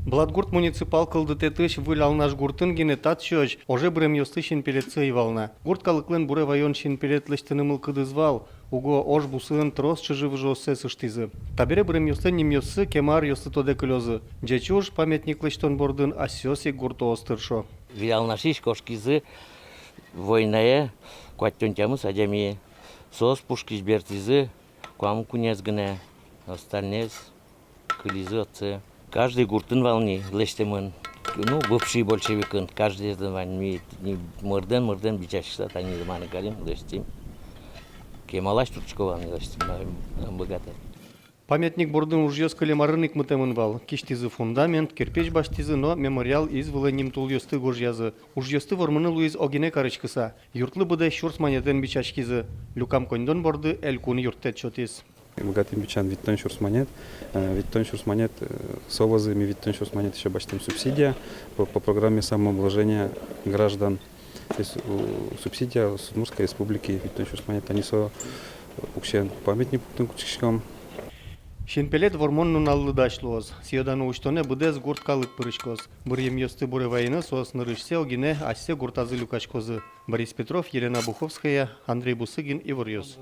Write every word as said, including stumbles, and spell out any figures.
Блатгурт муниципал кылдытэтысь Выль Алнаш гуртын гинэ татчозь оже быремъёслы синпелетсы ӧй вал на. Гурт калыклэн буре ваён синпелет лэсьтыны мылкыдыз вал, уго ож бусыын трос чыжы-выжыоссэс ыштӥзы. Табере быремъёслэн нимъёссы кема аръёслы тодэ кылёзы. Ӟеч уж памятник лэсьтон бордын асьсэос ик гуртоос тыршо. Виль Алнашысь кошкизы войнае куатьтон тямыс адями. Соос пушкысь бертӥзы куамын куинез гинэ, остальнэз кылизы отчы. Каждый гуртын вал ни лэсьтэмын. Ну, бывший большевикын, каждый гуртын вань ни, ни мырдэн, мырдэн бичаськыса тани маны карим, лэсьтӥм. Кемалась туртчыко вал ни лэсьтӥм, ма-, ма быгатэ. Памятник бордын ужъёс кылем арын ик мытэмын вал. Кисьтӥзы фундамент, кирпич басьтӥзы но мемориал из вылэ нимтулъёсты гожъязы. Ужъёсты вормыны луиз огинэ кариськыса. Юртлы быдэ сюрс манетэн бичаськизы. Люкам коньдон борды элькун юрттэт сётӥз. Быгатӥм бичаны витьтон сюрс манет. Э, витьтон сюрс манет, э, со возы ми витьтон сюрс манет ещё басьтӥм субсидия по, по программе самообложения граждан. То есть, у, субсидия с Удмуртской Республики витьтон сюрс манет, тани со пуксен памятник пуктыны кутскиськом. Синпелет вормон нуналлы дась луоз. Сӥё-дано усьтонэ быдэс гурт калык пыриськоз. Быръемъёсты буре вайыны соос нырысьсэ огинэ асьсэ гуртазы люкаськозы. Борис Петров, Елена Буховская, Андрей Бусыгин, «Иворъёс».